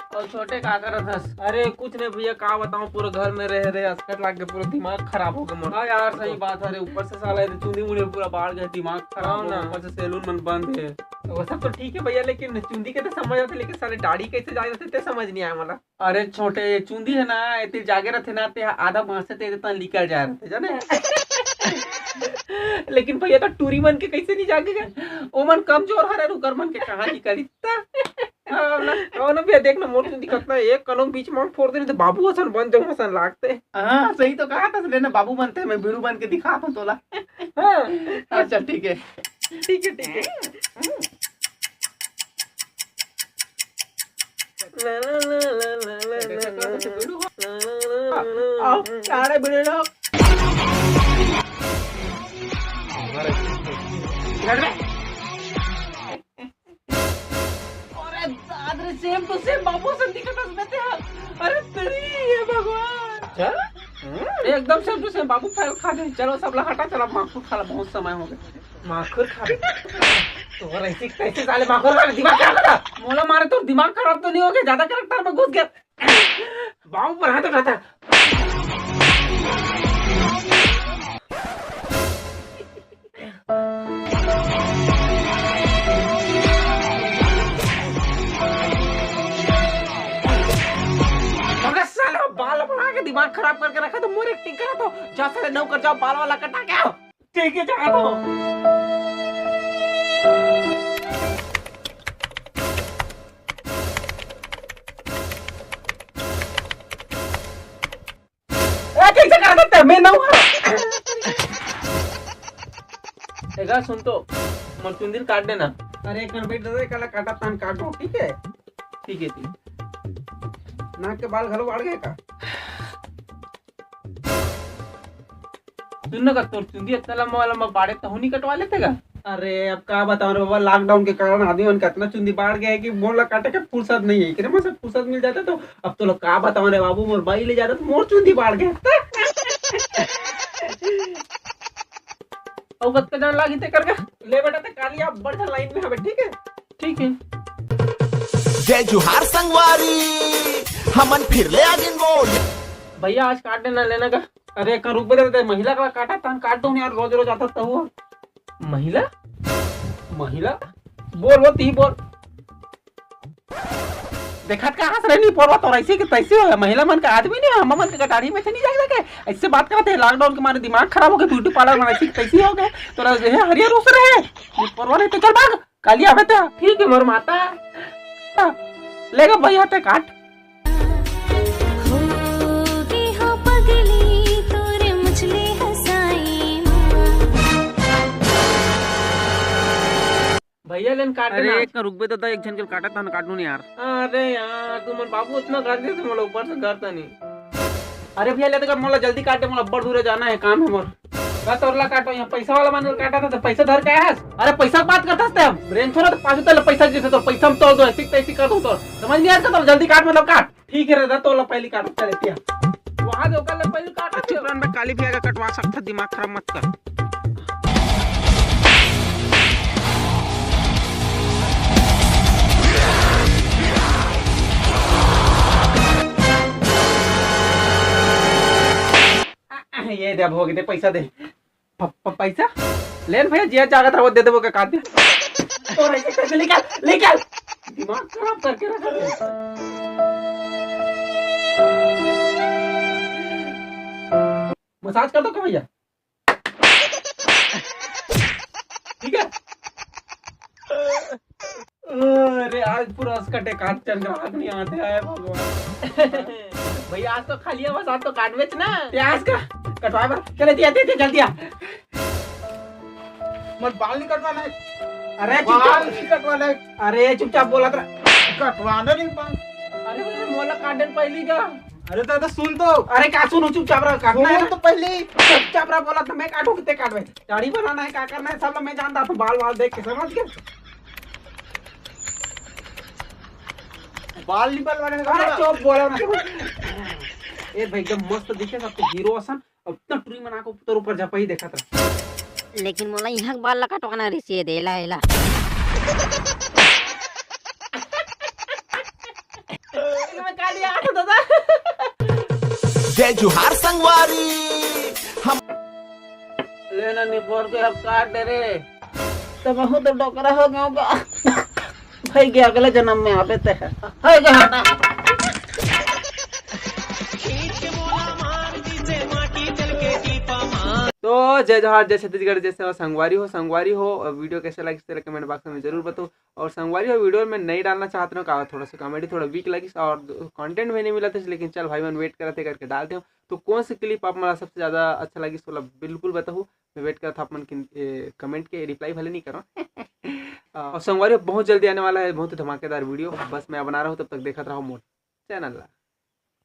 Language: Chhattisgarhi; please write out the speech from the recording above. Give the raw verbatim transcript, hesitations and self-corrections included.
अउ छोटे, का करत हस? अरे कुछ नहीं भैया, का बताऊं, पूरा घर में रह रहे असकट लाग के पूरा दिमाग खराब हो गया मोर। हाँ यार, सही बात है रे, ऊपर से साला ये चुंदी मुंदी पूरा बाढ़ गया, दिमाग खराब हो गया, ऊपर से सैलून मन बंद है। वो सब तो ठीक है भैया, लेकिन चुंदी के तो समझ आते, लेकिन साले दाढ़ी कैसे जाए रहते ते समझ नहीं आया मला। अरे छोटे, चुंदी है ना, एती जागे रहते ना, ते आधा बांसे ते एती निकल जाए रहते, जाने। लेकिन भैया, तो टूरी मन के कैसे नहीं जागे गए? ओ मन कमजोर हरे, रुकर मन के कहाँ निकली? हाँ ना, हाँ ना भैया, देख ना, मोर चुंदी कतना एक कनों बीच में फोड़ दे, नहीं तो बाबू असन बन जाऊं, असन लागते। हाँ, सही तो कहा था, लेना बाबू बनते, मैं बीड़ू बन के दिखाता हूँ तोला। हाँ। हाँ, चल, ठीक है। ठीक है, ठीक है। आओ, सारे बीड़ू लोग। अरे दाद रे, same to same बाबू असन दिखत हस बे ते हा। अरे तेरी, हे भगवान। चल। हम्म, एकदम same to same बाबू, फैल खा दे। चलो सब ला हटा, चलो माखुर खा ला, बहुत समय हो गया। माखुर खा दे। तो ऐसी कैसे साले माखुर खा ले, दिमाग खराब कर। मोला मारे तो दिमाग खराब तो नहीं हो गया, ज्यादा character में घुस गया। बाबू पर हाथ उठाता। अबे साला, बाल बना के दिमाग खराब करके रखा तो मोर acting करा तो। जा साले, नौकर जाओ, बाल वाला कटा के आओ। ठीक है, जाता हूँ। ए, कैसे कर सकते हैं? मैं ना हूँ। एगा सुन तो, मोर चुंदी ल काट देना। अरे, एक मिनट बैठ जा, काला काटा तान काटो, ठीक है? ठीक है, ठीक। नाक के बाल घलो बाढ़ गए का? सुन ना, का तोर चुंदी इतना लंबा लंबा बाढ़े, तहू नहीं कटवा लेते का? अरे, अब का बताऊं रे बाबा, lockdown के कारण आदमी मन के इतना चुंदी बाढ़ गया है कि मोला काटे के फुर्सत नहीं है। इकरे में से फुर्सत मिल जाता तो अब तो लोग का बताऊं रे बाबू, मोर बाई ले जाता तो मोर चुंदी बाढ़ गया। अउ कतका जान लागी ते करके? ले बेटा, ते काली आप बढ़ जा line में हवे, ठीक है? ठीक है। जय जोहार संगवारी, हमन फिर ले आगिन बोल। भैया, आज काट देना, लेना का? अरे, एक रुक बे, ते महिला का काटा तान काट दो यार, रोज रोज आता तो हुआ। महिला? महिला? बोल, बोल, ती बोल। देखत का हंस रहे, नहीं पोरवा तो ऐसे के तैसे हो, महिला मन का आदमी नहीं हो, हम मन के गटारी में से नहीं जाएगा के? ऐसे बात करते हैं, lockdown के मारे दिमाग खराब हो गए, beauty parlour में ऐसे के तैसे हो गए, तो ये हरियर उस रहे, नहीं पोरवा नहीं तो चल भाग, काली आवे तो। ठीक है मोर माता। लेगा भैया ते काट। हो गे हो पगली तोरे मुछली हंसाई माँ। भैया लेन काट अरे देना। एक रुक बे दादा, एक झन के काटा था ना, काटू नहीं यार। अरे यार, तू मन बाबू इतना कर दे, तू मोला ऊपर से करता नहीं। अरे भैया, ले तो मोला जल्दी काट दे, मोला अब्बड़ दूर जाना है, काम है मोर। का तोरला काटो, यहाँ पैसा वाला मन काटा था तो पैसा धर के आया हस? अरे पैसा बात करता हस ते हम, रेंथो ना तो पाछू तले पैसा देते तो पैसा हम तोड़ दो, ऐसी तैसी कर दो तो। समझ नहीं आता तो जल्दी काट, मतलब काट। ठीक है रे, तो ला पहली काट, चले तिया। वहां दे ओकर ले पहली काट। चुप रहन बे, काली भैया का कटवा सकता, दिमाग खराब मत कर। ये दे, अब हो गए, दे पैसा दे। प-, प-, पैसा? ले न भैया, जिया जागत रहो, दे देबो का काट दे। और ऐसे कैसे निकाल, निकाल। दिमाग खराब करके रखा है। मसाज कर दो का भैया? ठीक है। अरे आज पूरा असकटे काट चल रहा, नहीं आते आए भगवान। भैया आज तो खाली है बस, आज तो काट बेच ना। प्याज का कटवा बा, चले दिया, दे दे जल्दी आ। मत बाल नहीं कटवाना है। अरे बाल चुपचाप। नहीं कटवाना है। अरे चुपचाप बोला तेरा। कटवाना नहीं बाल। अरे भैया मोला काटन पहली का। अरे दादा सुन तो। अरे का सुनू, चुपचाप रह, काटना है सुन ना। तो पहले। चुपचाप रह, बोला तो मैं काटू कितने काटवे। दाढ़ी बनाना है, क्या करना है, सब मैं जानता हूँ, बाल वाल देख के समझ गए। बाल नहीं बनवाने का अरे बोला। चुप बोला ना। ए भाई एकदम मस्त दिखे सब तो हीरो असन। अब तो टुरी मना को तोर ऊपर झपई देखत रह। लेकिन मोला यहाँ के बाल ला कटवाना रिसे दे, एला, एला। जय जोहार संगवारी। हम लेना निपोर के अब काट दे रे। तो बहुत डोकरा हो गया होगा। भाई गया, अगले जन्म में आवे ते है। हाय गया हटा। तो जय जोहार, जय छत्तीसगढ़, जय सेवा संगवारी हो। संगवारी हो, वीडियो कैसे लगिस तेला कमेंट बॉक्स में जरूर बताओ। और संगवारी हो, वीडियो में नहीं डालना चाहते हो का, थोड़ा सा कॉमेडी थोड़ा वीक लगिस और कंटेंट भी नहीं मिला था, लेकिन चल भाई मन वेट करत हे करके डाल देव। तो कौन सी क्लिप आप मन ला सबसे ज्यादा अच्छा लगिस ओला बिल्कुल बताहू। मैं वेट करत हूँ आप मन के कमेंट के, रिप्लाई भले नहीं करो। और संगवारी हो, बहुत जल्दी आने वाला है बहुत ही धमाकेदार वीडियो, बस मैं बना रहा हूँ, तब तक देखत रहो मोर चैनल ला।